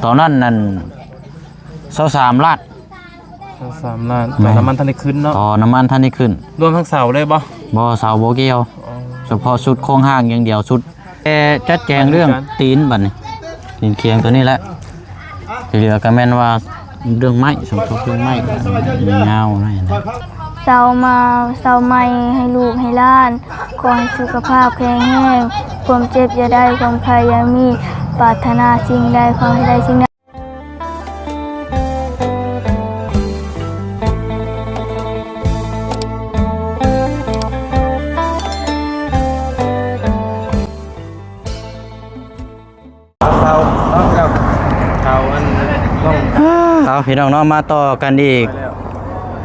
ຕອນນັ້ນນັ້ນ ຊາວສາມລ້ານ ຊາວສາມລ້ານ ແມ່ນ ຕອນນ້ຳມັນທັນໄດ້ຂຶ້ນເນາະ ຕອນນ້ຳມັນທັນໄດ້ຂຶ້ນ ລວມທັງເສົາເລີຍບໍ່? ບໍ່ ເສົາບໍ່ກ່ຽວ ອໍ ສະເພາະຊຸດໂຄງຮ່າງຢ່າງດຽວ ຊຸດ ແຕ່ຈັດແຈງເລື່ອງຕີນບັດນີ້ ຕີນຄຽງຕົວນີ້ແຫຼະ ທີ່ເຫຼືອກໍແມ່ນວ່າເລື່ອງໄມ້ ສົມທົບເລື່ອງໄມ້ຍາວໜ້ອຍນະ. ເຊົາມາເຊົາໃໝ່ໃຫ້ລູກໃຫ້ຫຼານ ຂໍໃຫ້ສຸຂະພາບແຂງແຮງ ຄວາມເຈັບຢ່າໄດ້ ຄວາມໄຂ້ຢ່າມີ ປາດຖະໜາສິ່ງໃດ ຂໍໃຫ້ໄດ້ສິ່ງນັ້ນ. ເອົາ ພີ່ນ້ອງເນາະ ມາຕໍ່ກັນອີກ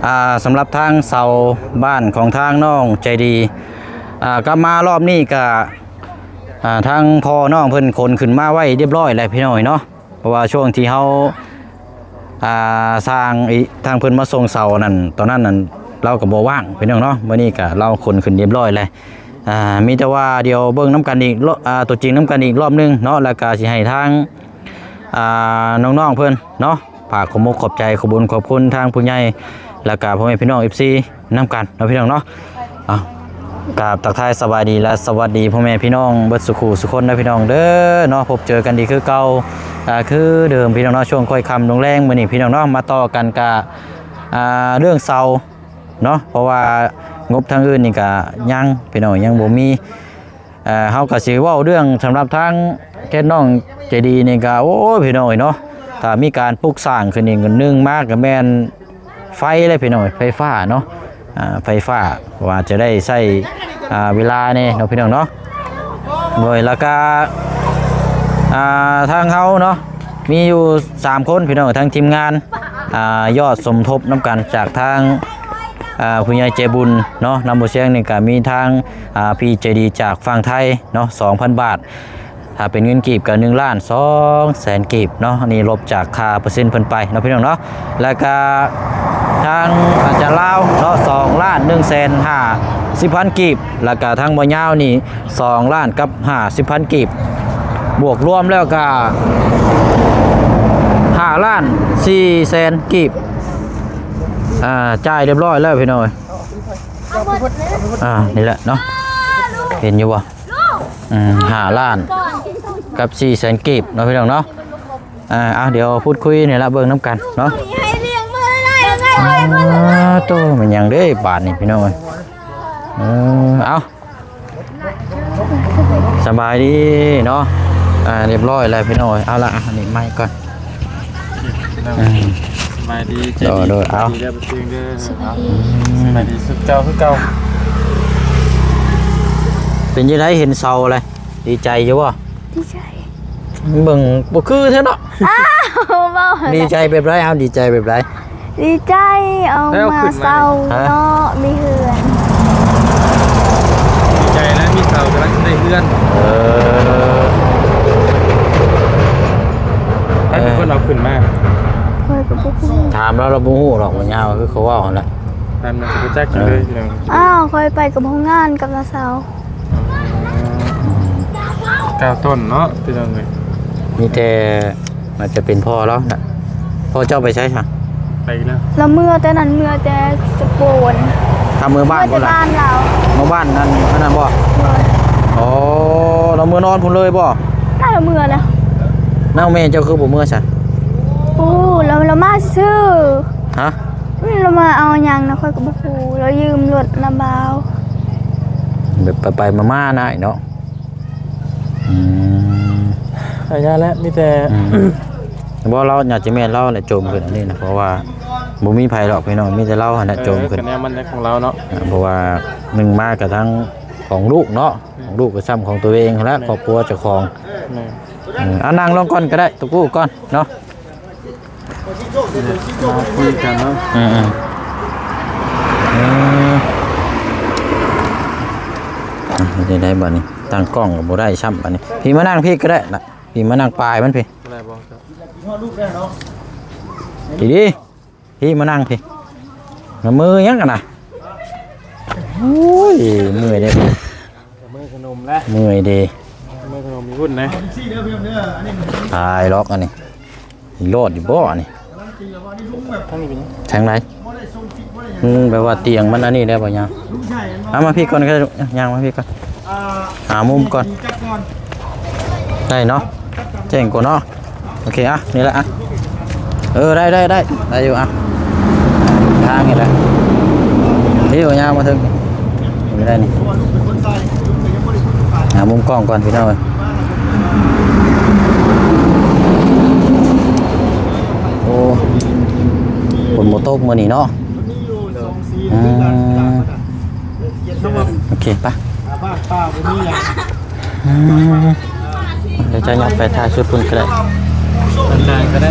ອ່າ ສຳລັບທາງເສົາບ້ານຂອງທາງນ້ອງໃຈດີ ອ່າ ກັບມາລອບນີ້ກະ ອ່າ ທາງພໍ່ນ້ອງເພິ່ນຂົນຂຶ້ນມາໄວ້ຮຽບຮ້ອຍແລ້ວ ພີ່ນ້ອງເນາະ. ເພາະວ່າຊ່ວງທີ່ເຮົາ ອ່າ ສ້າງອີ ທາງເພິ່ນມາສົ່ງເສົານັ້ນ ຕອນນັ້ນນັ້ນ ລາວກໍບໍ່ວ່າງ ພີ່ນ້ອງເນາະ. ມື້ນີ້ກະລາວຂົນຂຶ້ນຮຽບຮ້ອຍແລ້ວ ອ່າ ມີແຕ່ວ່າດຽວເບິ່ງນຳກັນອີກ ອ່າ ຕົວຈິງນຳກັນອີກລອບໜຶ່ງເນາະ ແລ້ວກະຊິໃຫ້ທາງ ອ່າ ນ້ອງໆເພິ່ນເນາະ ຝາກຂອບມຸກຂອບໃຈ ຂອບບຸນຂອບຄຸນທາງຜູ້ໃຫຍ່ ແລ້ວກະພໍ່ແມ່ພີ່ນ້ອງ ເອັຟຊີ ນຳກັນເນາະ ພີ່ນ້ອງເນາະ. ເອົາ ກາບທັກທາຍສະບາຍດີ ແລະ ສະຫວັດດີພໍ່ແມ່ພີ່ນ້ອງເບິດສູ່ຄູ່ສູ່ຄົນເດີ ພີ່ນ້ອງເດີເນາະ. ພົບເຈີກັນອີກຄືເກົ່າ ອ່າ ຄືເດີມ ພີ່ນ້ອງເນາະ. ຊ່ວງຄ່ອຍຄ່ຳລົງແລງມື້ນີ້ ພີ່ນ້ອງເນາະ ມາຕໍ່ກັນກະ ອ່າ ເລື່ອງເສົາເນາະ ເພາະວ່າງົບທາງອື່ນນີ້ກະຍັງ ພີ່ນ້ອງ ຍັງບໍ່ມີ. ເອີ ເຮົາກໍຊິເວົ້າເລື່ອງສຳລັບທາງເຂດນ້ອງໃຈດີນີ້ກໍ ໂອ້ຍ ພີ່ນ້ອງເອີຍເນາະ ຖ້າມີການປຸກສ້າງຂຶ້ນນີ້ ໜຶ່ງມາກໍແມ່ນໄຟເລີຍ ພີ່ນ້ອງເອີຍ ໄຟຟ້າເນາະ ອ່າ ໄຟຟ້າ ວ່າຈະໄດ້ໃຊ້ ອ່າ ເວລາແດ່ເນາະ ພີ່ນ້ອງເນາະ. ໂດຍ ແລ້ວກໍ ອ່າ ທາງເຮົາເນາະ ມີຢູ່ສາມຄົນ ພີ່ນ້ອງ ທັງທີມງານ ອ່າ ຍອດສົມທົບນຳກັນຈາກທາງ ອ່າ ຜູ້ໃຫຍ່ໃຈບຸນເນາະ ນຳບໍ່ຊຽງນີ້ກໍມີທາງ ອ່າ ພີ່ໃຈດີຈາກຝັ່ງໄທເນາະ ສອງພັນບາດ ຖ້າເປັນເງິນກີບກໍໜຶ່ງລ້ານສອງແສນກີບເນາະ ອັນນີ້ລົບຈາກຄ່າເປີເຊັນເພິ່ນໄປເນາະ ພີ່ນ້ອງເນາະ. ແລ້ວກໍທາງອາຈານລາວເນາະ ສອງລ້ານໜຶ່ງແສນຫ້າສິບພັນກີບ ແລ້ວກໍທາງບໍ່ຍາວນີ້ ສອງລ້ານກັບຫ້າສິບພັນກີບ ບວກລວມແລ້ວກໍຫ້າລ້ານສີ່ແສນກີບ ອ່າ ຈ່າຍຮຽບຮ້ອຍແລ້ວ ພີ່ນ້ອງເອີຍ. ອ່າ ນີ້ແຫຼະເນາະ ເຫັນຢູ່ບໍ່? ອືມ ຫ້າລ້ານກັບສີ່ແສນກີບເນາະ ພີ່ນ້ອງເນາະ. ອ່າ ເອົາ ດຽວພູດຄຸຍນີ້ລະ ເບິ່ງນຳກັນເນາະ. ອ່າ ໂຕ ແມ່ນຫຍັງເດ້ບາດນີ້ ພີ່ນ້ອງເອີຍ. ເອີ ເອົາ ສະບາຍດີເນາະ ອ່າ ຮຽບຮ້ອຍແລ້ວ ພີ່ນ້ອງເອີຍ. ເອົາລະ ອັນນີ້ໄມ້ກ່ອນ ສະບາຍດີ ໂດຍ ໂດຍ ເອົາ ສະບາຍດີ ສະບາຍດີ ສຸດເກົ່າຄືເກົ່າ. ເປັນຈັ່ງໃດ ເຫັນເສົາແລ້ວ ດີໃຈຢູ່ບໍ່? ດີໃຈ. ເບິ່ງບໍ່ຄືແທ້ເນາະ. ອ້າວ ເວົ້າ ດີໃຈແບບໃດ? ເອົາ ດີໃຈແບບໃດ? ດີໃຈ ເອົາ ໄດ້ເອົາ ມາ ຂຶ້ນມາ ເຊົາ ຮະ ເນາະ ມີເຮືອນ. ດີໃຈແລ້ວ ມີເສົາ ກຳລັງໄດ້ເຮືອນ. ເອີ ໃຜເປັນຄົນເອົາຂຶ້ນມາ? ຂ້ອຍກໍບໍ່ຮູ້ ຖາມລາວ ລາວບໍ່ຮູ້ດອກ ວ່າຍາວຄືເຂົາເວົ້າຫັ້ນແຫຼະ. ທ່ານກໍບໍ່ຈັກ ເອີ ເລີຍ ພີ່ນ້ອງ. ອ້າວ ຂ້ອຍໄປກັບໂຮງງານກັບນ້າສາວ. ເກົ້າຕົ້ນເນາະ ພີ່ນ້ອງເອີຍ. ມີແຕ່ ອາດຈະເປັນພໍ່ລາວນະ. ພໍ່ເຈົ້າໄປໃສຊະ? ໄປອີກແລ້ວ. ລາວເມືອແຕ່ນັ້ນ ເມືອແຕ່ສະໂປນ. ຖ້າເມືອບ້ານພຸ້ນລະ? ເມືອແຕ່ບ້ານລາວ. ເມືອບ້ານນັ້ນ ອັນນັ້ນບໍ່? ໂດຍ. ອໍ ລາວເມືອນອນພຸ້ນເລີຍບໍ່? ລາວເມືອແລ້ວ. ແລ້ວແມ່ເຈົ້າຄືບໍ່ເມືອຊະ? ໂອ້ ລາວ ລາວມາຊື່. ຮະ? ອືມ ລາວມາເອົາຫຍັງນະ ຂ້ອຍກໍບໍ່ຮູ້. ລາວຢືມລົດນຳບ່າວ. ແບບໄປໆມາໆນະເນາະ. ອືມ ອາຍາແຫຼະ ມີແຕ່ ອືມ ບໍ່ ລາວ ຍາດຈະແມ່ນລາວແຫຼະ ໂຈມຂຶ້ນອັນນີ້ນະ ເພາະວ່າບໍ່ມີໃຜດອກ ພີ່ນ້ອງ ມີແຕ່ລາວຫັ້ນແຫຼະ ເອີ ໂຈມຂຶ້ນ ກະແນວມັນຂອງລາວເນາະ. ອ່າ ເພາະວ່າໜຶ່ງມາກະທັງຂອງລູກເນາະ ຂອງລູກກະຊ່ຳຂອງຕົວເອງຫັ້ນແຫຼະ ແມ່ນ ຄອບຄົວເຈົ້າຂອງ. ແມ່ນ ເອີ ເອົາ ນັ່ງລົງກ່ອນກະໄດ້ ຕຸກກູ່ກ່ອນເນາະ. ມາຄຸຍກັນເນາະ. ເອີໆ ເອີ ເຮັດໄດ້ບາດນີ້ ຕັ້ງກ້ອງກໍບໍ່ໄດ້ຊ້ຳບາດນີ້. ພີ່ມານັ່ງພີ້ກໍໄດ້ນະ ພີ່ມານັ່ງປາຍມັນພີ້ ໄດ້ບໍ່? ດີໆ ພີ່ມານັ່ງພີ້ ລະມືຫຍັງຫັ້ນນະ. ໂອ້ຍ ເມື່ອຍເດ້ ເມື່ອຍເດ້. ມີຫຸ້ນນະ ຕາຍຫຼອກອັນນີ້ ລອດຢູ່ບໍ່ອັນນີ້? ທາງໃດ? ມັນແບບວ່າຕຽງມັນອັນນີ້ແລ້ວບໍ່ຍາວ. ເອົາມາພີ້ກ່ອນກໍໄດ້ ຍ່າງມາພີ້ກ່ອນ ຫາມຸມກ່ອນ ໄດ້ເນາະ ແຈ້ງກວ່າເນາະ. ໂອເຄ ອ່ະ ນີ້ແຫຼະ ອ່ະ ເອີ ໄດ້ ໄດ້ ໄດ້ ໄດ້ຢູ່ ອ່ະ ທາງນີ້ແຫຼະ ນີ້ ຍາວມາເຖິງນີ້ ນີ້ໄດ້ນີ້ ຫາມຸມກ້ອງກ່ອນພີ່ນ້ອງເອີຍ. ໂອ້ ຝົນບໍ່ຕົກມື້ນີ້ເນາະ. ອືມ ໂອເຄ ໄປ ອືມ ດຽວຈະຍ່າງໄປຖ່າຍຊຸດພຸ້ນກໍໄດ້ ກາງໆກໍໄດ້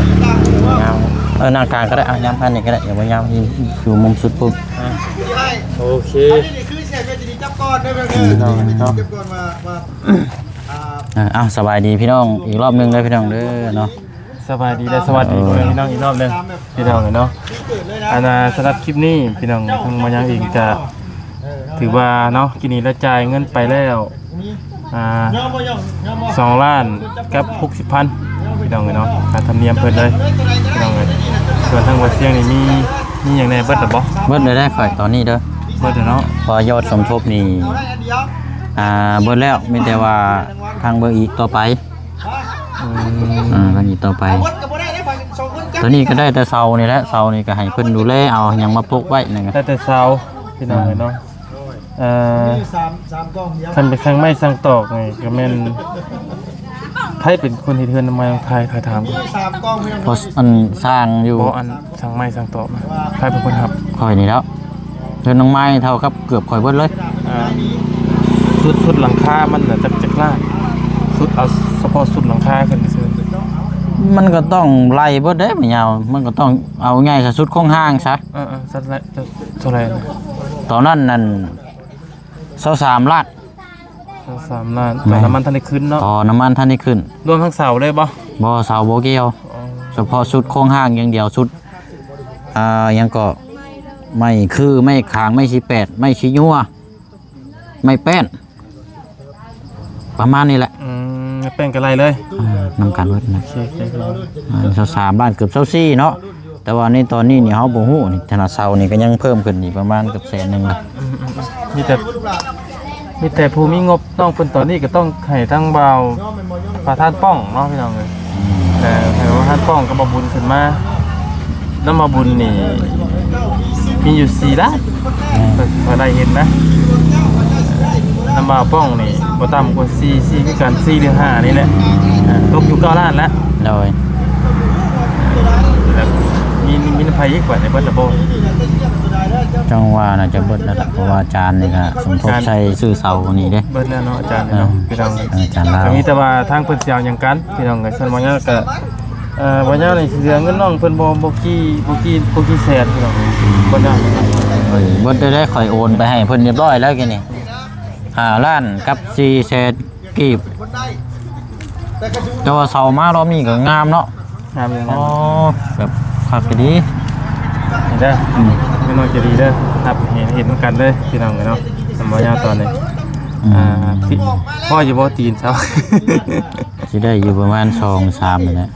ເອີ ນັ່ງກາງກໍໄດ້ ອ່ະ ຍ່າງຜ່ານນີ້ກໍໄດ້ ຢ່າໄປຍ່າງຢູ່ມຸມສຸດພຸ້ນ. ອ່ະ ໂອເຄ ອັນນີ້ຄືແຊບເປັນດີຈັບກ່ອນເດີ ເກັບກ່ອນວ່າ ວ່າ ອ່າ ເອົາ ສະບາຍດີພີ່ນ້ອງອີກລອບໜຶ່ງເດີພີ່ນ້ອງເດີເນາະ. ສະບາຍດີ ແລະ ສະຫວັດດີພໍ່ແມ່ພີ່ນ້ອງອີກລອບໜຶ່ງພີ່ນ້ອງເນາະ. ອັນນ່າ ສຳລັບຄລິບນີ້ພີ່ນ້ອງ ທາງມາຍັງເອງກະຖືວ່າເນາະ ກິນນີ້ລະຈ່າຍເງິນໄປແລ້ວ ອ່າ ສອງລ້ານກັບຫົກສິບພັນພີ່ນ້ອງເນາະ. ຄ່າທຳນຽມເພິ່ນເລີຍພີ່ນ້ອງເອີຍ. ສ່ວນທາງບ່າວຊຽງນີ້ມີ ມີຫຍັງແດ່ ເບິດແລ້ວບໍ່? ເບິດແລ້ວໄດ໋ ຂ້ອຍຕອນນີ້ເດີ ເບິດແລ້ວເນາະ ເພາະວ່າຍອດສົມທົບນີ້ ອ່າ ເບິດແລ້ວ ມີແຕ່ວ່າທາງເບິ່ງອີກຕໍ່ໄປ. ອືມ ອ່າ ທາງອີກຕໍ່ໄປ ເອົາເບິດກໍບໍ່ໄດ້ເດ້ ຂ້ອຍສອງຄົນຈັບ ຕອນນີ້ກໍໄດ້ແຕ່ເສົານີ້ແຫຼະ ເສົານີ້ກໍໃຫ້ເພິ່ນດູແລເອົາຫຍັງມາປົກໄວ້ນັ້ນ ໄດ້ແຕ່ເສົາພີ່ນ້ອງເອີຍເນາະ. ເອີ ມີຢູ່ສາມ ສາມກອງດຽວ ຄັນເປັນຊ່າງໄມ້ຊ່າງຕອກນີ້ກໍແມ່ນ ໃຜເປັນຄົນເຮັດເຮືອນນຳໄມ້ ໃຜ ໃຜຖາມກ່ອນ ມີຢູ່ສາມກອງພີ່ນ້ອງ ເພາະອັນຊ່າງຢູ່ ບໍ່ ອັນຊ່າງໄມ້ຊ່າງຕອກນະ ໃຜເປັນຄົນຮັບ? ຂ້ອຍນີ້ແຫຼ້ວ ເຮືອນນາງໄມ້ເທົ່າກັບເກືອບຂ້ອຍເບິດເລີຍ. ອ່າ ຊຸດ ຊຸດຫຼັງຄາມັນນະ ຈັກ ຈັກລ້ານ? ຊຸດ ເອົາສະເພາະຊຸດຫຼັງຄາຂຶ້ນຊື່ ມັນກໍຕ້ອງໄລ່ເບິດເດ້ ບໍ່ຍາວ ມັນກໍຕ້ອງເອົາໃຫຍ່ຊະ ຊຸດໂຄງຮ່າງຊະ. ເອີໆ ເທົ່າໃດນະ? ຕອນນັ້ນນັ້ນ ຊາວສາມລ້ານ. ຊາວສາມລ້ານ ແມ່ນ ຕອນນ້ຳມັນທັນໄດ້ຂຶ້ນເນາະ? ຕອນນ້ຳມັນທັນໄດ້ຂຶ້ນ. ລວມທັງເສົາເລີຍບໍ່? ບໍ່ ເສົາບໍ່ກ່ຽວ. ອໍ ສະເພາະຊຸດໂຄງຮ່າງຢ່າງດຽວ ຊຸດ ອ່າ ຫຍັງເກາະ ໄມ້ຄື ໄມ້ຂາງ ໄມ້ສີແປດ ໄມ້ສີຍົວ ໄມ້ແປ້ນ ປະມານນີ້ແຫຼະ. ອືມ ແປ້ນກໍໄລ່ເລີຍ. ອ່າ ນຳກັນເບິດນະ. ໂອເຄ ໂອເຄ ອ່າ ຊາວສາມລ້ານ ເກືອບຊາວສີ່ເນາະ. ແຕ່ວ່າໃນຕອນນີ້ນີ້ເຮົາບໍ່ຮູ້ນີ້ ຂະໜາດເສົານີ້ກໍຍັງເພີ່ມຂຶ້ນອີກປະມານເກືອບແສນໜຶ່ງລະ. ອືມໆ ມີແຕ່ ມີແຕ່ຜູ້ມີງົບ. ນ້ອງເພິ່ນຕອນນີ້ກໍຕ້ອງໃຫ້ທາງບ່າວປະທານປ້ອງເນາະ ພີ່ນ້ອງເອີຍ. ອືມ ແຕ່ໃຫ້ປະທານປ້ອງກັບບ່າວບຸນຂຶ້ນມາ. ນຳບ່າວບຸນນີ້ມີຢູ່ສີ່ລ້ານ ແມ່ນ ເພິ່ນກໍໄດ້ເຫັນນະ. ນຳບ່າວປ້ອງນີ້ບໍ່ຕ່ຳກວ່າສີ່ ສີ່ຄືກັນ ສີ່ຫຼືຫ້ານີ້ແຫຼະ. ອ່າ ຕົກຢູ່ເກົ້າລ້ານແລ້ວ. ໂດຍ ແລ້ວມີ ມີນຳໃຜອີກ ບາດນີ້ເບິດແລ້ວບໍ່? ຈັ່ງວ່າໜ້າຈະເບິດແລ້ວລະ ເພາະວ່າອາຈານນີ້ກະສົມທົບໃສ່ຊື້ເສົານີ້ເດ້. ເບິດແລ້ວເນາະອາຈານເນາະ ພີ່ນ້ອງ. ອາຈານລາວ ກໍມີແຕ່ວ່າທາງເພິ່ນຊິເອົາຫຍັງກັນ ພີ່ນ້ອງ. ຊັ້ນບໍ່ຍາວກະ ເອີ ບໍ່ຍາວນີ້ຊິເຫຼືອເງິນນ້ອງເພິ່ນບໍ່ ບໍ່ກີ່ ບໍ່ກີ່ ບໍ່ກີ່ແສນ ພີ່ນ້ອງ. ບໍ່ຍາວ ເບິດໄດ້ ຂ້ອຍໂອນໄປໃຫ້ເພິ່ນຮຽບຮ້ອຍແລ້ວກີ້ນີ້ ຫ້າລ້ານກັບສີ່ແສນ ກີບ. ແຕ່ວ່າເຊົາມາລອບນີ້ກໍງາມເນາະ. ງາມຢູ່ ອໍ ງາມ ແບບຄັກດີເດີ. ອືມ ແມ່ນ້ອຍໃຈດີເດີ ຮັບເຫັນ ເຫັນນຳກັນເດີ ພີ່ນ້ອງເອີຍເນາະ. ທຳມະຍາຕອນນີ້ ອືມ ອ່າ ຊິພໍຢູ່ບໍ່ຕີນເຊົາ? ຊິໄດ້ຢູ່ປະມານສອງສາມນີ້ແຫຼະ.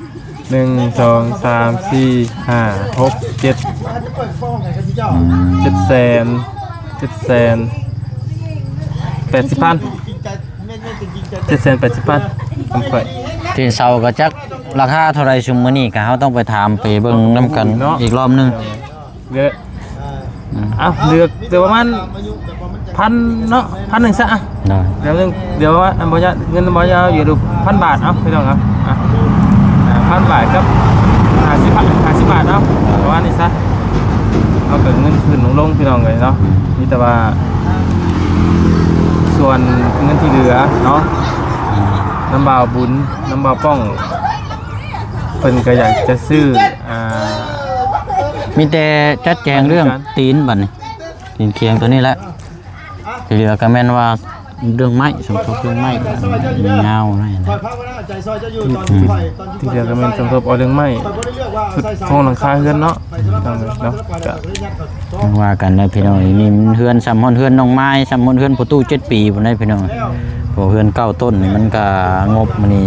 ໜຶ່ງ ສອງ ສາມ ສີ່ ຫ້າ ຫົກ ເຈັດ ອືມ ເຈັດແສນ ເຈັດແສນແປດສິບພັນ ເຈັດແສນແປດສິບພັນ ຂອງຂ້ອຍ. ຕີນເສົາກໍຈັກລາຄາເທົ່າໃດຊຸມມື້ນີ້ ກໍເຮົາຕ້ອງໄປຖາມໄປເບິ່ງນຳກັນເນາະ ອີກລອບໜຶ່ງ. ເຫຼືອ ອືມ ອ່ະ ເຫຼືອ ເຫຼືອປະມານພັນເນາະ ພັນໜຶ່ງຊະ. ອ່ະ ໄດ້ ດຽວໜຶ່ງ ດຽວວ່າອັນບໍ່ຍາກ ເງິນບໍ່ຍາກຢູ່ດູ ພັນບາດ ເອົາ ພີ່ນ້ອງ ເອົາ ອ່ະ ອ່າ ພັນບາດກັບຫ້າສິບ ຫ້າສິບບາດ ເອົາ ປະມານນີ້ຊະ. ເອົາ ກໍເງິນຂຶ້ນລົງໆ ພີ່ນ້ອງເອີຍເນາະ. ມີແຕ່ວ່າສ່ວນເງິນທີ່ເຫຼືອເນາະ ອືມ ນຳບ່າວບຸນ ນຳບ່າວປ້ອງ ເພິ່ນກໍຢາກຈະຊື້ ອ່າ ມີແຕ່ຈັດແຈງເລື່ອງຕີນບັດນີ້ ຕີນຄຽງຕົວນີ້ແຫຼະ. ທີ່ເຫຼືອກໍແມ່ນວ່າເລື່ອງໄມ້ ສົມທົບເລື່ອງໄມ້ ຍາວໄມ້ນະ. ອືມ ທີ່ເຫຼືອກໍແມ່ນສົມທົບເອົາເລື່ອງໄມ້ ຊຸດໂຄງຫຼັງຄາເຮືອນເນາະ ເນາະ ກໍ ຈັ່ງວ່າກັນໄດ໋ພີ່ນ້ອງ. ນີ້ມັນເຮືອນສ່ຳຮອດເຮືອນນ້ອງມາຍ ສ່ຳຮອດເຮືອນພໍ່ຕູ້ເຈັດປີພຸ້ນໄດ໋ພີ່ນ້ອງ. ເຮືອນເກົ້າຕົ້ນນີ້ມັນກະງົບນີ້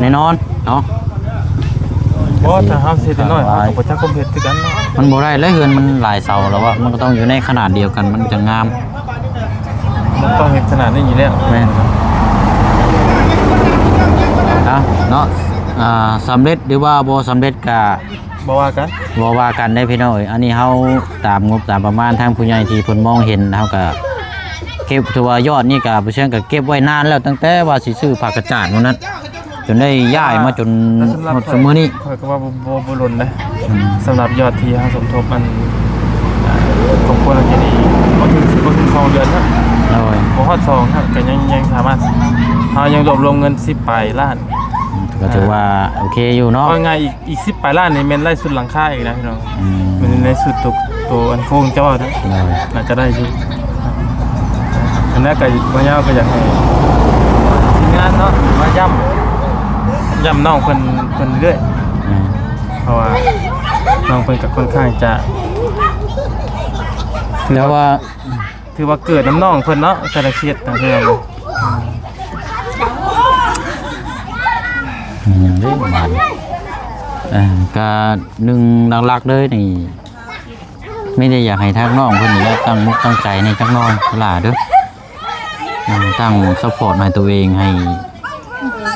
ແນ່ນອນເນາະ. ບໍ່ ຖ້າເຮົາຊິເຮັດນ້ອຍໆ ເຮົາກໍບໍ່ຈັກຄວາມເຮັດຄືກັນເນາະ. ມັນບໍ່ໄດ້ແຫຼະ ເຮືອນມັນຫຼາຍເສົາແລ້ວວ່າ ມັນກໍຕ້ອງຢູ່ໃນຂະໜາດດຽວກັນ ມັນຈັ່ງງາມ. ມັນຕ້ອງເຮັດຂະໜາດນີ້ຢູ່ແລ້ວ. ແມ່ນ. ເອົາເນາະ ອ່າ ສຳເລັດ ຫຼືວ່າບໍ່ສຳເລັດກະ ບໍ່ວ່າກັນ ບໍ່ວ່າກັນເດ້ພີ່ນ້ອງເອີຍ. ອັນນີ້ເຮົາຕາມງົບຕາມປະມານ ທາງຜູ້ໃຫຍ່ທີ່ເພິ່ນມອງເຫັນ ເຮົາກະເກັບ ຖືວ່າຍອດນີ້ກະ ຜູ້ຊຽງກະເກັບໄວ້ນານແລ້ວ ຕັ້ງແຕ່ວ່າຊິຊື້ຜ້າກະຈາດມື້ນັ້ນ ຈົນໄດ້ຍ້າຍມາຈົນຮອດຊຸມື້ນີ້. ຂ້ອຍກໍວ່າບໍ່ ບໍ່ ບໍ່ດົນເດ້. ອືມ ສຳລັບຍອດທີ່ເຮົາສົມທົບ ອັນ ຄອບຄົວຫຼັງຈາກນີ້ ບໍ່ເຖິງ ບໍ່ເຖິງສອງເດືອນເນາະ. ໂດຍ ບໍ່ຮອດສອງເນາະ ກໍຍັງ ຍັງສາມາດ ເຮົາຍັງລວບລວມເງິນສິບປາຍລ້ານ ອືມ ກໍຖືວ່າ ອ່າ ໂອເຄຢູ່ເນາະ. ເວົ້າງ່າຍ ອີກ ອີກສິບປາຍລ້ານນີ້ແມ່ນໄດ້ຊຸດຫຼັງຄາອີກນະພີ່ນ້ອງ. ອືມ ແມ່ນໄດ້ຊຸດໂຕ ໂຕອັນໂຄງເຈົ້າເນາະ. ໂດຍ ໜ້າຈະໄດ້ຢູ່. ອັນນັ້ນກໍ ບ່າວຍາວກໍຢາກໃຫ້ທີມງານເນາະ ມາຢ້ຳ ຢ້ຳນ້ອງເພິ່ນ ເພິ່ນເລື້ອຍ. ອືມ ເພາະວ່ານ້ອງເພິ່ນກໍຄ່ອນຂ້າງຈະ ແຕ່ວ່າ ຖືວ່າເກີດນຳນ້ອງເພິ່ນເນາະ ແຕ່ລະເຂດນະພີ່ນ້ອງ. ແມ່ນຫຍັງເດ້ບາດນີ້ ເອີ ກະໜຶ່ງຫຼັກໆເລີຍນີ້ ມີແຕ່ຢາກໃຫ້ທາງນ້ອງເພິ່ນນີ້ແຫຼະ ຕັ້ງມຸກຕັ້ງໃຈແດ່ຈັກໜ່ອຍຫຼ້າເດີ. ອືມ ຕັ້ງຊັບພອດໃຫ້ຕົວເອງ ໃຫ້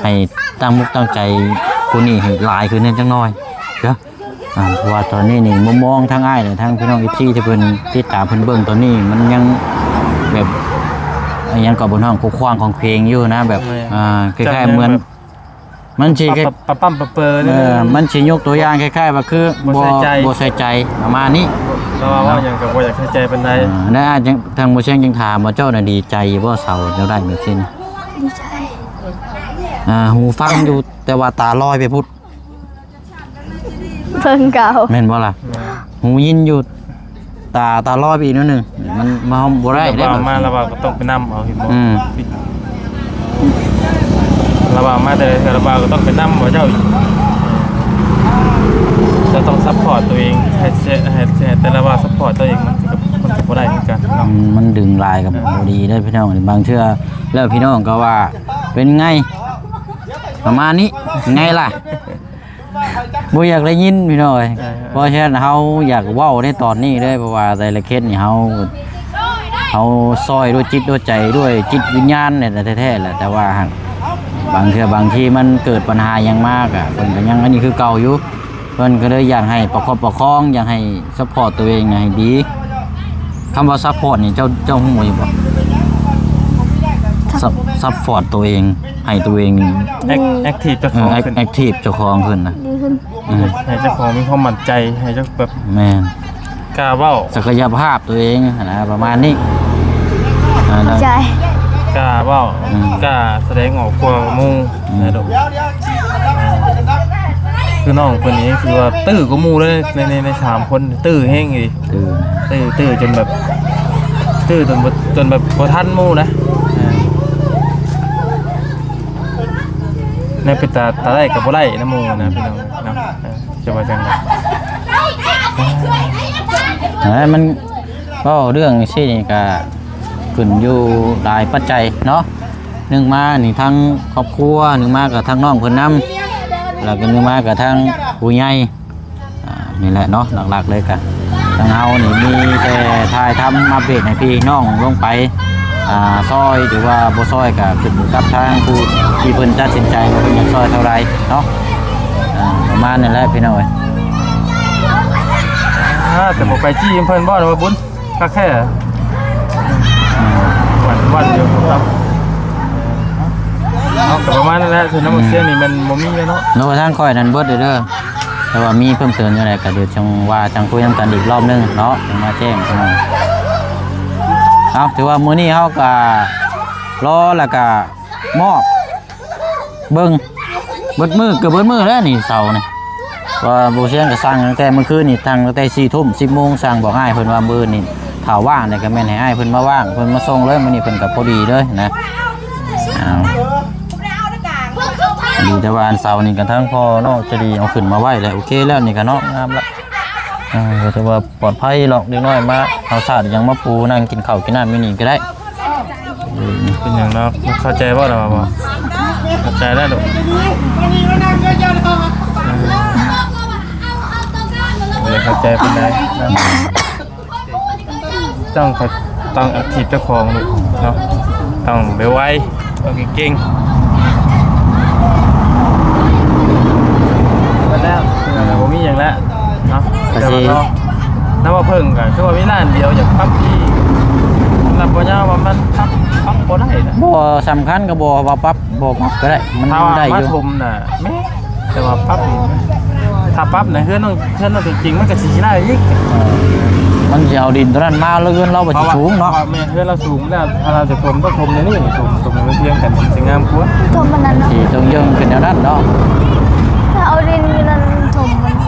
ໃຫ້ຕັ້ງມຸກຕັ້ງໃຈກວ່ານີ້ໃຫ້ຫຼາຍຂຶ້ນແດ່ຈັກໜ່ອຍເດີ. ອ່າ ເພາະວ່າຕອນນີ້ນີ້ ມຸມມອງທາງອ້າຍ ແລະ ທາງພີ່ນ້ອງເອັຟຊີທີ່ເພິ່ນຕິດຕາມເພິ່ນເບິ່ງຕອນນີ້ ມັນຍັງແບບ ອີຫຍັງກໍບໍ່ ນ້ອງ ຂວາງຂອງເຂວງຢູ່ນະ ແບບ ແມ່ນ ອ່າ ຄ້າຍໆເໝືອນ ມັນຊິ ປະປ້ຳປະເປີ ເອີ ມັນຊິຍົກຕົວຢ່າງຄ້າຍໆວ່າຄື ບໍ່ ບໍ່ໃສ່ໃຈ ປະມານນີ້. ລາວວ່າຫຍັງກໍບໍ່ຢາກໃສ່ໃຈປານໃດ. ເອີ ແລ້ວອາດຈັ່ງ ທາງໝໍແຊງຈຶ່ງຖາມວ່າ ເຈົ້ານະດີໃຈຢູ່ບໍ່ ເຊົາແນວໃດແບບຊີ້ນະ? ດີໃຈ. ອ່າ ຫູຟັງຢູ່ ແຕ່ວ່າຕາລອຍໄປພຸ້ນ. ເບິ່ງເຂົາ ແມ່ນບໍ່ລະ? ແມ່ນ. ຫູຍິນຢູ່ ຕາ ຕາລອຍໄປອີກໜ້ອຍໜຶ່ງ ມັນ ເຮົາບໍ່ໄດ້ເດ້. ລາວວ່າມາ ລາວວ່າກໍຕ້ອງໄປນຳເອົາ ເຫັນບໍ່? ອືມ ລາວວ່າມາແຕ່ລະເທື່ອ ລາວວ່າກໍຕ້ອງໄປນຳເອົາເຈົ້າອີກ. ເຈົ້າຕ້ອງຊັບພອດຕົວເອງ ໃຫ້ ໃຫ້ ໃຫ້ແຕ່ລາວວ່າຊັບພອດຕົວເອງ ມັນກໍ ມັນກໍບໍ່ໄດ້ຄືກັນເນາະ. ອືມ ມັນດຶງຫຼາຍກໍບໍ່ດີເດ້ພີ່ນ້ອງ. ບາງເທື່ອແລ້ວພີ່ນ້ອງກໍວ່າ ເປັນໄງ ປະມານນີ້ ໄງລະ? ບໍ່ຢາກໄດ້ຍິນພີ່ນ້ອງເອີຍ. ເອີ ເອີ ເພາະສະນັ້ນເຮົາຢາກເວົ້າໃນຕອນນີ້ເລີຍ ເພາະວ່າແຕ່ລະເຂດນີ້ເຮົາ ເຮົາຊ່ອຍດ້ວຍຈິດດ້ວຍໃຈ ດ້ວຍຈິດວິນຍານແທ້ໆແຫຼະ. ແຕ່ວ່າຫາກບາງເທື່ອບາງທີມັນເກີດບັນຫາຫຍັງມາກະ ເພິ່ນກໍຍັງອັນນີ້ຄືເກົ່າຢູ່. ເພິ່ນກໍເລີຍຢາກໃຫ້ປະຄັບປະຄອງ ຢາກໃຫ້ຊັບພອດຕົວເອງໃຫ້ດີ. ຄຳວ່າຊັບພອດນີ້ ເຈົ້າ ເຈົ້າຮູ້ຢູ່ບໍ່? ຊັບ ຊັບພອດຕົວເອງ ໃຫ້ຕົວເອງ ແອັກ ແອັກທີບເຈົ້າຂອງ ເອີ ແອັກ ຂຶ້ນ ແອັກທີບເຈົ້າຂອງຂຶ້ນນະ ດີຂຶ້ນ. ເອີ ໃຫ້ເຈົ້າຂອງມີຄວາມໝັ້ນໃຈ ໃຫ້ເຈົ້າແບບ ແມ່ນ ກ້າເວົ້າ ສັກກະຍະພາບຕົວເອງຫັ້ນນະ ປະມານນີ້. ອ່າ ເຂົ້າໃຈ ກ້າເວົ້າ ອືມ ກ້າສະແດງອອກກວ່າໝູ່ ອືມ ນະ. ຄືນ້ອງເພິ່ນນີ້ຄືວ່າຕື້ກວ່າໝູ່ເລີຍ ໃນ ໃນ ໃນສາມຄົນ ຕື້ແຮງອີ່ຫຼີ. ຕື້ ຕື້ ຕື້ຈົນແບບ ຕື້ຈົນບໍ່ ຈົນແບບບໍ່ທັນໝູ່ນະ. ເອີ ແນວເປັນຕາ ຕາໄດ້ກໍບໍ່ໄດ້ນຳໝູ່ນະ ພີ່ນ້ອງເນາະ. ເອີ ຈະວ່າຈັ່ງໃດ? ເອີ ມັນ ເວົ້າເລື່ອງຊີ້ນີ້ກະຂຶ້ນຢູ່ຫຼາຍປັດໄຈເນາະ. ໜຶ່ງມານີ້ທາງຄອບຄົວ ໜຶ່ງມາກໍທາງນ້ອງເພິ່ນນຳ ແລ້ວກໍໜຶ່ງມາກໍທາງຜູ້ໃຫຍ່. ອ່າ ນີ້ແຫຼະເນາະ ຫຼັກໆເລີຍກະ ທາງເຮົານີ້ມີແຕ່ຖ່າຍທຳອັບເດດໃຫ້ພີ່ນ້ອງລົງໄປ ອ່າ ຊ່ອຍ ຫຼືວ່າບໍ່ຊ່ອຍກໍຂຶ້ນຢູ່ກັບທາງຜູ້ທີ່ເພິ່ນຕັດສິນໃຈວ່າເພິ່ນຢາກຊ່ອຍເທົ່າໃດເນາະ. ອ່າ ປະມານນັ້ນແຫຼະພີ່ນ້ອງເອີຍ. ອ່າ ແຕ່ບໍ່ໄປຈີ້ເພິ່ນບໍ່ວ່າບຸນ ຄັກແທ້ ອືມ ຫວັ່ນໆຢູ່ເນາະ. ເອົາ ກໍປະມານນັ້ນແຫຼະ ສ່ວນນ້ຳມັນ ອືມ ເສຍນີ້ມັນບໍ່ມີແລ້ວເນາະ. ໂດຍ ທາງຂ້ອຍນັ້ນເບິດເດີ ແຕ່ວ່າມີເພີ່ມເຕີມຈັ່ງໃດກໍດຽວຈັ່ງວ່າ ຈັ່ງຄຸຍນຳກັນອີກລອບໜຶ່ງເນາະ ຈັ່ງມາແຈ້ງພີ່ນ້ອງ. ເອົາ ຖືວ່າມື້ນີ້ເຮົາກໍລໍ ແລ້ວກໍມອບ ເບິ່ງ ເບິດມື້ ເກືອບເບິດມື້ແລ້ວນີ້ ເສົານີ້ ວ່າບໍ່ສຽງກໍສັ່ງຕັ້ງແຕ່ມື້ຄືນນີ້ ຕັ້ງແຕ່ສີ່ທຸ່ມ ສິບໂມງ ສັ່ງບອກອ້າຍເພິ່ນວ່າມື້ນີ້ຖ້າວ່າງແລ້ວກໍແມ່ນໃຫ້ອ້າຍເພິ່ນມາວ່າງ ເພິ່ນມາສົ່ງເລີຍ. ມື້ນີ້ເພິ່ນກໍພໍດີເລີຍນະ. ອ້າວ ດີແຕ່ວ່າອັນເສົານີ້ກໍທັງພໍ່ນ້ອງໃຈດີເອົາຂຶ້ນມາໄວ້ແລ້ວ ໂອເຄແລ້ວ ນີ້ກໍເນາະ ງາມລະ. ເອີ ກໍຖືວ່າປອດໄພດອກ ເດັກນ້ອຍມາເອົາສາດຫຍັງມາປູ ນັ່ງກິນເຂົ້າກິນນ້ຳຢູ່ນີ້ກໍໄດ້. ອືມ ເປັນຫຍັງເນາະ? ເຂົ້າໃຈບໍ່ລະວ່າບໍ່? ເຂົ້າໃຈແລ້ວລູກ. ບໍ່ໄດ້ເຂົ້າໃຈປານໃດ. ຕ້ອງ ຕ້ອງແອັກທີບເຈົ້າຂອງເນາະ, ຕ້ອງໄວໆ ຕ້ອງເກັ່ງໆ. ໝົດແລ້ວ ບໍ່ມີຫຍັງແລ້ວເນາະ. ກະຊິ ແຕ່ວ່າເນາະ ນຳວ່າເພິ່ງກະຄືວ່າມີຮ້ານດຽວ ຢາກປັບອີກ. ສຳລັບບໍ່ຍາວວ່າມັນປັບ ປັບບໍ່ໄດ້ນະ. ບໍ່ສຳຄັນກໍບໍ່ວ່າປັບ ບໍ່ປັບກໍໄດ້ ມັນ ຖ້າວ່າ ໄດ້ຢູ່ ມາຖົມນະແມ່ນ ແຕ່ວ່າປັບນີ້ ຖ້າປັບໃນເຮືອນນ້ອງ ເຮືອນນ້ອງຕົວຈິງ ມັນກໍຊິຂີ້ລ້າຍອີກ. ເອີ ມັນຊິເອົາດິນຕົວນັ້ນມາ ແລ້ວເຮືອນລາວກໍຊິສູງເນາະ. ເພາະວ່າ ເພາະວ່າແມ່ນເຮືອນລາວສູງແລ້ວ ຖ້າລາວຈະຖົມ ຕ້ອງຖົມແນວນີ້ ຖົມ ຖົມໃຫ້ມັນພຽງກັນ ມັນຊິງາມກວ່າ. ຖົມອັນນັ້ນເນາະ ມັນຊິຕ້ອງເຢິງຂຶ້ນແນວນັ້ນເນາະ. ຖ້າເອົາດິນຢູ່ນັ້ນຖົມມັນ ອ່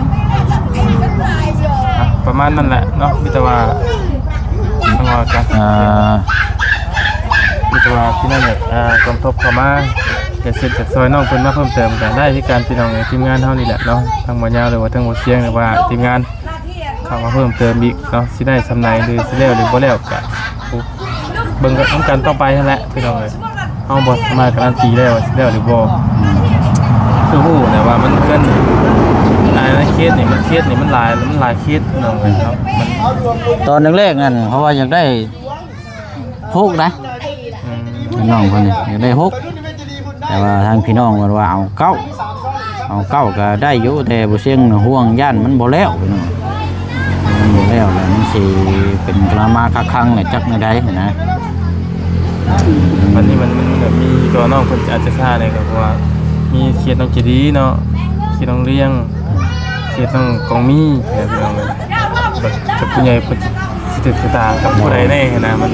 ະ ປະມານນັ້ນແຫຼະເນາະ. ມີແຕ່ວ່າ ທາງວ່າກັນ ອ່າ ມີແຕ່ວ່າພີ່ນ້ອງຢາກ ອ່າ ສົມທົບເຂົ້າມາ ຢາກເຮັດຢາກຊ່ອຍນ້ອງເພິ່ນມາເພີ່ມເຕີມກໍໄດ້ຄືກັນ ພີ່ນ້ອງເອີຍ. ທີມງານເຮົານີ້ແຫຼະເນາະ ທາງບໍ່ຍາວ ຫຼືວ່າທາງບໍ່ຊຽງ ຫຼືວ່າທີມງານເຂົ້າມາເພີ່ມເຕີມອີກເນາະ. ຊິໄດ້ສ່ຳໃດ ຫຼືຊິແລ້ວ ຫຼືບໍ່ແລ້ວ ກໍເບິ່ງກັນນຳກັນຕໍ່ໄປຫັ້ນແຫຼະ ພີ່ນ້ອງເອີຍ. ເຮົາບໍ່ສາມາດກາຣັນຕີໄດ້ວ່າຊິແລ້ວ ຫຼືບໍ່. ອືມ ຄືຮູ້ແຫຼະວ່າມັນເກີນ ອ່າ ໃນເຂດນີ້ ມັນເຂດນີ້ມັນຫຼາຍ ມັນຫຼາຍເຂດ ພີ່ນ້ອງເອີຍເນາະ. ມັນ ຕອນແລກໆນັ້ນ ເພາະວ່າຢາກໄດ້ ຫົກນະ ອືມ ນ້ອງເພິ່ນນີ້ຢາກໄດ້ຫົກ ແຕ່ວ່າທາງພີ່ນ້ອງເພິ່ນວ່າເອົາເກົ້າ ເອົາເກົ້າກໍໄດ້ຢູ່ ແຕ່ບໍ່ຊຽງຫ່ວງຢ້ານມັນບໍ່ແລ້ວ ພີ່ນ້ອງ ມັນບໍ່ແລ້ວ ແລ້ວມັນຊິເປັນກະລາມາຄັກຄັງແຫຼະ ຈັກແນວໃດຫັ້ນນະ. ບັດນີ້ມັນ ມັນແບບມີຕົວນ້ອງເພິ່ນອາດຈະຊ້າແດ່ ກໍເພາະວ່າມີເຂດນ້ອງເຈດີເນາະ ເຂດນ້ອງລຽງ ເຂດນ້ອງກອງມີ ແລ້ວພີ່ນ້ອງເອີຍ ແບບ ແບບຜູ້ໃຫຍ່ເພິ່ນ ຊິຖືກຊະຕາກັບຜູ້ໃດແດ່ຫັ້ນນະ. ມັນ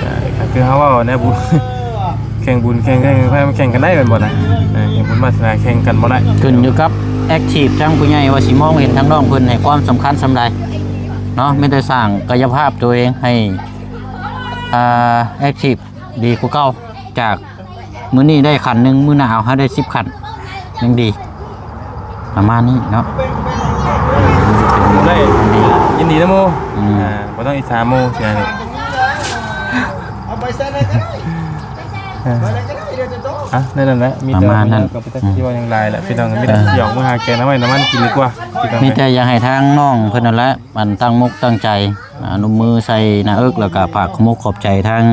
ກໍ ກໍຄືເຮົາເວົ້າແນວບຸນ ແຂ່ງບຸນແຂ່ງ ແຂ່ງໄຟ ມັນແຂ່ງກັນໄດ້ແມ່ນບໍ່ນະ? ເອີ ແຂ່ງບຸນວາສະໜາແຂ່ງກັນບໍ່ໄດ້ ຂຶ້ນຢູ່ກັບແອັກທີບທາງຜູ້ໃຫຍ່ວ່າຊິມອງເຫັນທາງນ້ອງເພິ່ນໃຫ້ຄວາມສຳຄັນສ່ຳໃດເນາະ. ມີແຕ່ສ້າງກາຍະພາບຕົວເອງໃຫ້ ອ່າ ແອັກທີບດີກວ່າເກົ່າ ຈາກ ມື້ນີ້ໄດ້ຂັ້ນໜຶ່ງ ມື້ໜ້າເອົາໃຫ້ໄດ້ສິບຂັ້ນ ຍັງດີ ປະມານນີ້ເນາະ. ໄດ້ ຍິນດີນຳໝູ່ ອືມ ອ່າ ບໍ່ຕ້ອງອິດສາໝູ່ເທື່ອນີ້ ເອົາໄປໃສ່ໄດ້ກໍໄດ້ ອ່າ ອ່ະ ແນວນັ້ນແຫຼະ ມີແຕ່ ປະມານນັ້ນ ກໍບໍ່ຈັກ ອືມ ຊິເວົ້າຫຍັງຫຼາຍແຫຼະ ພີ່ນ້ອງ. ມີແຕ່ ເອີ ຊິອອກມາຫາແກງໜໍ່ໄມ້ໜໍ່ມັນກິນດີກວ່າ ມີແຕ່ຢາກໃຫ້ທາງນ້ອງເພິ່ນນັ້ນແຫຼະ ອັນຕັ້ງມົກຕັ້ງໃຈ ອະນຸບມືໃສ່ໜ້າເອິກ ແລ້ວກໍຝາກຂອບມົກຂອບໃຈທາງ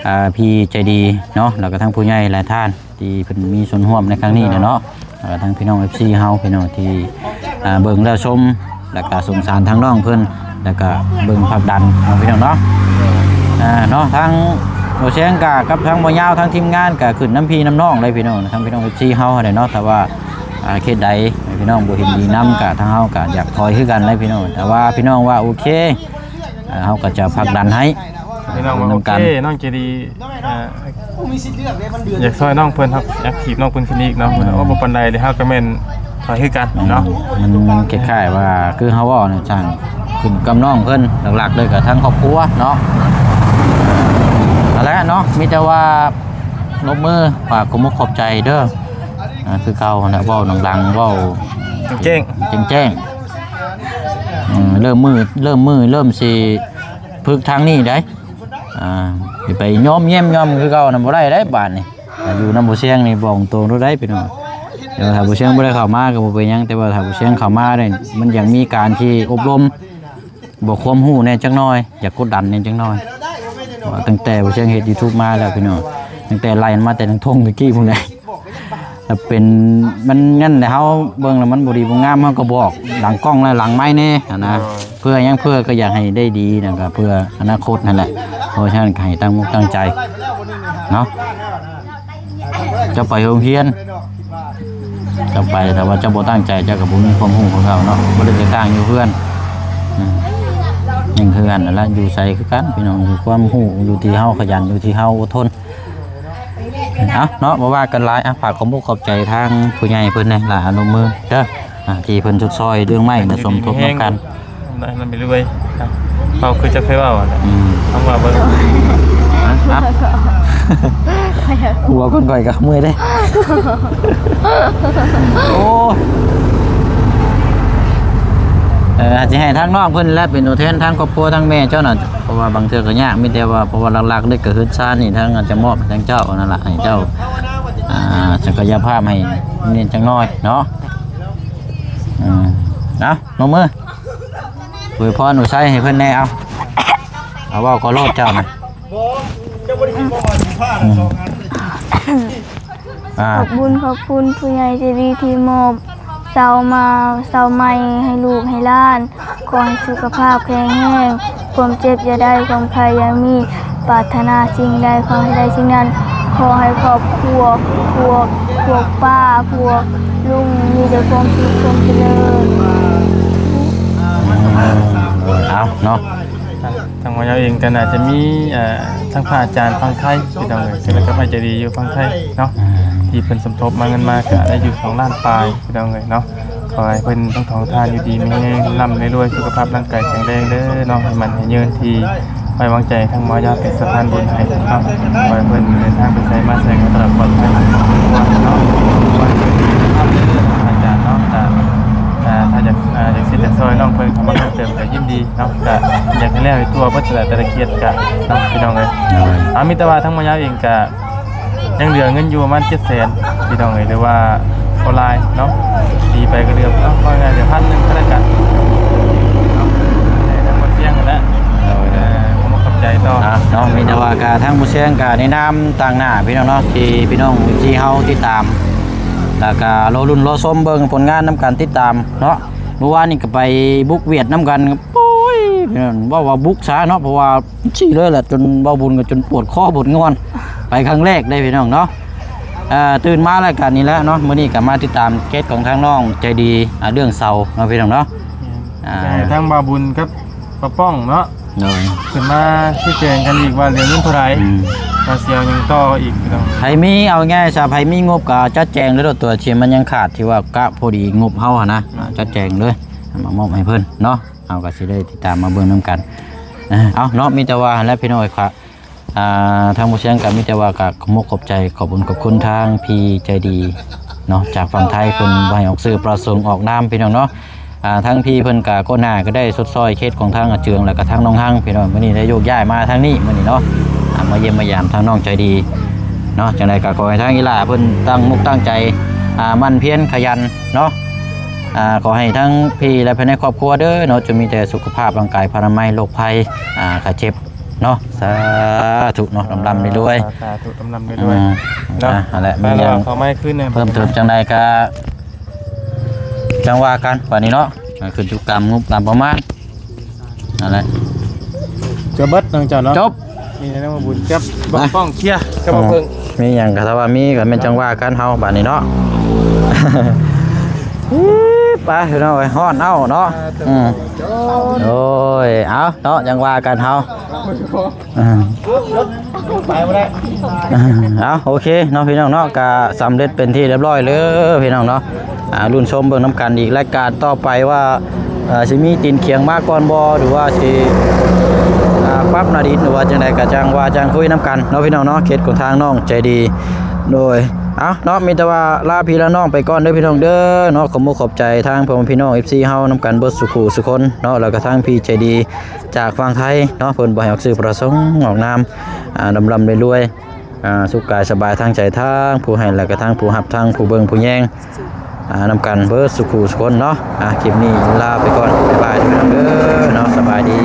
ອ່າ ພີ່ໃຈດີເນາະ ແລ້ວກໍທາງຜູ້ໃຫຍ່ຫຼາຍທ່ານທີ່ເພິ່ນມີສ່ວນຮ່ວມໃນຄັ້ງນີ້ແຫຼະເນາະ ແລ້ວກໍທາງພີ່ນ້ອງເອັຟຊີເຮົາ ພີ່ນ້ອງທີ່ ອ່າ ເບິ່ງແລ້ວຊົມ ແລ້ວກໍສົງສານທາງນ້ອງເພິ່ນ ແລ້ວກໍເບິ່ງຜັກດັນເນາະ ພີ່ນ້ອງເນາະ. ອ່າ ເນາະ ທາງບໍ່ແຊງກະກັບທາງບໍ່ຍາວ ທາງທີມງານກະຂຶ້ນນຳພີ່ນຳນ້ອງເລີຍ ພີ່ນ້ອງ ທາງພີ່ນ້ອງເອັຟຊີເຮົາຫັ້ນແຫຼະເນາະ. ຖ້າວ່າ ອ່າ ເຂດໃດພີ່ນ້ອງບໍ່ເຫັນດີນຳ ກະທາງເຮົາກະຢາກຖອຍຄືກັນແຫຼະພີ່ນ້ອງ. ແຕ່ວ່າພີ່ນ້ອງວ່າໂອເຄ ອ່າ ເຮົາກໍຈະຜັກດັນໃຫ້ ພີ່ນ້ອງວ່າໂອເຄ ນຳກັນ ນ້ອງໃຈດີ ອ່າ ຢາກຊ່ອຍນ້ອງເພິ່ນ ຮັບແອັກທີບນ້ອງເພິ່ນຂຶ້ນອີກເນາະ. ເອີ ໂອ້ ບໍ່ປານໃດເດ ເຮົາກໍແມ່ນ ຂ້ອຍຄືກັນເນາະ. ອືມ ມັນ ມັນຄ້າຍໆວ່າຄືເຮົາເວົ້ານັ້ນ ຊ່າງຂຶ້ນກັບນ້ອງເພິ່ນ ຫຼັກໆເລີຍກໍທັງຄອບຄົວເນາະ. ນັ້ນແຫຼະເນາະ ມີແຕ່ວ່າລົບມື ຝາກຂອບມົກຂອບໃຈເດີ. ອ່າ ຄືເກົ່າຫັ້ນແຫຼະ ເວົ້າດັງໆ ເວົ້າແຈ້ງໆ ແຈ້ງໆ. ເອີ ເລີ່ມມື້ ເລີ່ມມື້ ເລີ່ມຊິຝຶກທາງນີ້ໄດ໋. ອ່າ ຊິໄປຍ້ອມແຍ້ມຍ້ອມຄືເກົ່ານະ ບໍ່ໄດ້ໄດ໋ບາດນີ້. ອ່າ ຢູ່ນຳບໍ່ຊຽງນີ້ບອກຕົງໂລດໄດ໋ພີ່ນ້ອງ. ແຕ່ວ່າຖ້າບໍ່ຊຽງບໍ່ໄດ້ເຂົ້າມາກໍບໍ່ເປັນຫຍັງ ແຕ່ວ່າຖ້າບໍ່ຊຽງເຂົ້າມານີ້ ມັນຢາກມີການທີ່ອົບຮົມບອກຄວາມຮູ້ແດ່ຈັກໜ່ອຍ ຢາກກົດດັນແດ່ຈັກໜ່ອຍ. ວ່າຕັ້ງແຕ່ບໍ່ຊຽງເຮັດຢູທູບມາແລ້ວພີ່ນ້ອງ ຕັ້ງແຕ່ໄລ່ມາແຕ່ທາງທົ່ງຕະກີ້ພຸ້ນແຫຼະ ແລ້ວເປັນ ມັນນັ້ນແຫຼະ ເຮົາເບິ່ງແລ້ວມັນບໍ່ດີບໍ່ງາມ ເຮົາກໍບອກຫຼັງກ້ອງ ແລະ ຫຼັງໄມແດ່ຫັ້ນນະ. ໂດຍ ເພື່ອຫຍັງ? ເພື່ອກໍຢາກໃຫ້ໄດ້ດີ ແລ້ວກໍເພື່ອອະນາຄົດຫັ້ນແຫຼະ. ເພາະສະນັ້ນກໍໃຫ້ຕັ້ງອົກຕັ້ງໃຈເນາະ. ເຈົ້າໄປໂຮງຮຽນ ເຈົ້າໄປ ຖ້າວ່າເຈົ້າບໍ່ຕັ້ງໃຈ ເຈົ້າກໍບໍ່ມີຄວາມຮູ້ຄືເກົ່າເນາະ. ບໍ່ໄດ້ແຕກຕ່າງຢູ່ເຮືອນ ອືມ ຍັງຄືກັນນັ້ນລະ ຢູ່ໃສຄືກັນ ພີ່ນ້ອງ. ຢູ່ຄວາມຮູ້ ຢູ່ທີ່ເຮົາຂະຫຍັນ ຢູ່ທີ່ເຮົາອົດທົນ. ເອົາເນາະ ບໍ່ວ່າກັນຫຼາຍ ອ່ະ ຝາກຂອບອົກຂອບໃຈທາງຜູ້ໃຫຍ່ເພິ່ນແດ່ລະ ອະນຸບມືເດີ ອ່າ ທີ່ເພິ່ນຊົດຊ່ອຍເລື່ອງໄມ້ນະ ສົມທົບນຳກັນ. ໄດ້ນຳໄປເລື້ອຍ ເວົ້າຄືຈະເຄີຍເວົ້າຫັ້ນແຫຼະ. ອືມ ຕ້ອງວ່າເບິ່ງ ຮະ? ເວົ້າກ່ອນຂ້ອຍກໍເມື່ອຍເດ້. ໂອ້ ເອີ ກໍຊິໃຫ້ທາງນ້ອງເພິ່ນແຫຼະເປັນຕົວແທນທາງຄອບຄົວທາງແມ່ເຈົ້ານະ ເພາະວ່າບາງເທື່ອກໍຍາກ ມີແຕ່ວ່າ ເພາະວ່າຫຼັກໆເລີຍກໍເຮືອນຊານນີ້ ທາງອາດຈະມອບໃຫ້ທາງເຈົ້ານັ້ນລະ ໃຫ້ເຈົ້າ ອ່າ ສັກກະຍະພາບໃຫ້ແໜ້ນຈັກໜ້ອຍເນາະ. ອືມ ເອົາ ນ້ອງມື ອວຍພອນອວຍໄຊໃຫ້ເພິ່ນແດ່ ເອົາ ເອົາ ເວົ້າກໍໂລດເຈົ້ານະ. ອືມ ອ່າ ຂອບບຸນຂອບຄຸນຜູ້ໃຫຍ່ໃຈດີທີ່ມອບເສົາມາ ເສົາໃໝ່ໃຫ້ລູກໃຫ້ຫຼານ. ຂໍໃຫ້ສຸຂະພາບແຂງແຮງ ຄວາມເຈັບຢ່າໄດ້ ຄວາມໄຂ້ຢ່າມີ ປາດຖະໜາສິ່ງໃດຂໍໃຫ້ໄດ້ສິ່ງນັ້ນ ຂໍໃຫ້ຄອບຄົວ ພວກ ພວກປ້າ ພວກລຸງ ມີແຕ່ຄວາມສຸກຄວາມຈະເລີນ. ເອົາເນາະ ທາງໝໍຍາວເອງກໍໜ້າຈະມີ ເອີ ທັງພະອາຈານຝັ່ງໄທ ພີ່ນ້ອງເອີຍ ແລ້ວກໍອ້າຍໃຈດີຢູ່ຝັ່ງໄທເນາະ ອືມ ທີ່ເພິ່ນສົມທົບມາເງິນມາ ກໍໄດ້ຢູ່ສອງລ້ານປາຍ ພີ່ນ້ອງເອີຍເນາະ. ຂໍໃຫ້ເພິ່ນທັງສອງທ່ານຢູ່ດີມີແຮງ ລ່ຳລວຍ ສຸຂະພາບຮ່າງກາຍແຂງແຮງເດີເນາະ ໃຫ້ໝັ້ນໃຫ້ຍືນ ທີ່ໄວ້ວາງໃຈທາງໝໍຍາວເປັນສະພານບຸນໃຫ້ເນາະ. ຂໍໃຫ້ເພິ່ນເດີນທາງໄປໃສມາໃສກໍຕະຫຼອດປອດໄພເນາະ. ຂໍໃຫ້ເພິ່ນສຸຂະພາບດີເດີອາຈານເນາະ. ຖ້າ ອ່າ ຖ້າຢາກ ອ່າ ຢາກຊິຢາກຊ່ອຍນ້ອງເພິ່ນເຂົ້າມາເພີ່ມເຕີມກໍຍິນດີເນາະ ກໍຢາກໃຫ້ແລ້ວໃຫ້ທົ່ວເບິດແຫຼະ ແຕ່ລະເຂດກໍເນາະ ພີ່ນ້ອງເອີຍ. ໂດຍ ອ່າ ມີແຕ່ວ່າທາງໝໍຍາວເອງກໍ ຍັງເຫຼືອເງິນຢູ່ປະມານເຈັດແສນ ພີ່ນ້ອງເອີຍ ຫຼືວ່າບໍ່ຫຼາຍເນາະ ຕີໄປກໍເດືອນເນາະ ວ່າງ່າຍເດືອນພັນໜຶ່ງກໍແລ້ວກັນ. ແຕ່ທາງບໍ່ສຽງຫັ້ນແຫຼະ ໂດຍ ເອີ ຂໍຂອບໃຈຕໍ່ ອ່າ ເນາະ. ມີແຕ່ວ່າກະທາງບໍ່ສຽງກະໃນນາມຕ່າງໜ້າ ພີ່ນ້ອງເນາະ ທີ່ພີ່ນ້ອງເອັຟຊີເຮົາຕິດຕາມ ແລ້ວກະລໍລຸ້ນລໍຊົມເບິ່ງຜົນງານນຳກັນ ຕິດຕາມເນາະ. ເມື່ອວານນີ້ກໍໄປບຸກຫວຽດນຳກັນ ໂອ້ຍ ເວົ້າວ່າບຸກຊະເນາະ ເພາະວ່າ ຊີ້ເລີຍແຫຼະ ຈົນເວົ້າບຸນກໍຈົນປວດຄໍປວດງ່ອນ ໄປຄັ້ງແລກເດ້ພີ່ນ້ອງເນາະ. ເອີ ຕື່ນມາແລ້ວກໍນີ້ແຫຼະເນາະ ມື້ນີ້ກໍມາຕິດຕາມເຄສຂອງທາງນ້ອງໃຈດີ ອ່າ ເລື່ອງເສົາເນາະ ພີ່ນ້ອງເນາະ. ແມ່ນ ອ່າ ຢາກໃຫ້ທາງບ່າວບຸນກັບປ້າປ້ອງເນາະ ໂດຍ ຂຶ້ນມາຊີ້ແຈງກັນອີກວ່າເລື່ອງເງິນເທົ່າໃດ ອືມ ວ່າຊິເອົາຫຍັງຕໍ່ອີກພີ່ນ້ອງ. ໃຜມີ ເອົາງ່າຍຊະ ໃຜມີງົບກໍຈັດແຈງເລີຍໂລດ ຕົວທີ່ມັນຍັງຂາດ ທີ່ວ່າກະພໍດີງົບເຮົາຫັ້ນນະ ອືມ ຈັດແຈງເລີຍ ມາມອບໃຫ້ເພິ່ນເນາະ. ເຮົາກໍຊິໄດ້ຕິດຕາມມາເບິ່ງນຳກັນ. ເອົາເນາະ ມີແຕ່ວ່າຫັ້ນແຫຼະພີ່ນ້ອງເອີຍ ອ່າ ທາງບໍ່ສຽງກໍມີແຕ່ວ່າກໍຂອບອົກຂອບໃຈ ຂອບບຸນຂອບຄຸນທາງພີ່ໃຈດີເນາະ ຈາກຝັ່ງໄທ ເພິ່ນບໍ່ໃຫ້ອອກຊື່ປະສົງອອກນາມ ພີ່ນ້ອງເນາະ. ອ່າ ທາງພີ່ເພິ່ນກໍໂຄດໜ້າກໍໄດ້ຊົດຊ່ອຍເຄສຂອງທາງອາເຈືອງ ແລ້ວກໍທາງນ້ອງຮັງ ພີ່ນ້ອງ ມື້ນີ້ໄດ້ໂຍກຍ້າຍມາທາງນີ້ມື້ນີ້ເນາະ ອ່າ ມາຢ້ຽມມາຢາມທາງນ້ອງໃຈດີເນາະ. ຈັ່ງໃດກໍຂໍໃຫ້ທາງອີ່ຫຼ້າເພິ່ນຕັ້ງມຸກຕັ້ງໃຈ ອ່າ ໝັ່ນພຽນຂະຫຍັນເນາະ. ອ່າ ຂໍໃຫ້ທັງພີ່ ແລະ ພາຍໃນຄອບຄົວເດີເນາະ ຈົ່ງມີແຕ່ສຸຂະພາບຮ່າງກາຍພະລານາໄມ ໂລກໄພ ອ່າ ໄຂ້ເຈັບເນາະ. ສາທຸເນາະ ລ່ຳໆລວຍໆ ສາທຸ ລ່ຳໆລວຍໆ ອືມ ເນາະ. ອ່າ ຫັ້ນແຫຼະ ມີຫຍັງເພີ່ມເຕີມຈັ່ງໃດກໍຈັ່ງວ່າກັນບາດນີ້ເນາະ. ອ່າ ຂຶ້ນຢູ່ກຳງົບກຳປະມານ ຫັ້ນແຫຼະ ຈະເບິດນ້ອງເຈົ້າເນາະ ຈົບ. ມີແນວບຸນຈັບ ໄປ ບ້ອງເຄຍກັບ ເອີ ເພິ່ງ ມີຫຍັງກໍຖ້າວ່າມີກໍແມ່ນຈັ່ງວ່າກັນເຮົາບາດນີ້ເນາະ. ໄປພີ່ນ້ອງເອີຍ ຮ້ອນເອົ້າເນາະ. ອືມ ໂອ້ຍ ເອົາເນາະ ຈັ່ງວ່າກັນເຮົາ. ອືມ ໄປບໍ່ໄດ້ ເອົາ ໂອເຄເນາະ ພີ່ນ້ອງເນາະ ກະສຳເລັດເປັນທີ່ຮຽບຮ້ອຍເລີຍ ພີ່ນ້ອງເນາະ. ອ່າ ລຸ້ນຊົມເບິ່ງນຳກັນອີກລາຍການຕໍ່ໄປວ່າ ເອີ ຊິມີຕີນຂຽງມາກ່ອນບໍ່ ຫຼືວ່າຊິ ອ່າ ປັບໜ້າດິນ ຫຼືວ່າຈັ່ງໃດ ກໍຈັ່ງວ່າຈັ່ງຄຸຍນຳກັນເນາະ ພີ່ນ້ອງເນາະ. ເຂດຂອງທາງນ້ອງໃຈດີ ໂດຍ ເອົາເນາະ ມີແຕ່ວ່າລາພີ່ລານ້ອງໄປກ່ອນເດີ ພີ່ນ້ອງເດີເນາະ. ຂອບມຸກຂອບໃຈທາງພໍ່ແມ່ພີ່ນ້ອງ ເອັຟຊີ ເຮົານຳກັນເບິດສູ່ຄູ່ສູ່ຄົນເນາະ ແລ້ວກໍທາງພີ່ໃຈດີຈາກຝັ່ງໄທເນາະ ເພິ່ນບໍ່ໃຫ້ອອກຊື່ປະສົງອອກນາມ ອ່າ ລ່ຳໆລວຍໆ ອ່າ ສຸກກາຍສະບາຍທາງໃຈ ທັງຜູ້ໃຫ້ ແລະກະທັງຜູ້ຮັບ ທັງຜູ້ເບິ່ງຜູ້ແຍງ ອ່າ ນຳກັນເບິດສູ່ຄູ່ສູ່ຄົນເນາະ. ອ່າ ຄລິບນີ້ລາໄປກ່ອນ ບາຍບາຍເດີເນາະ ສະບາຍດີ.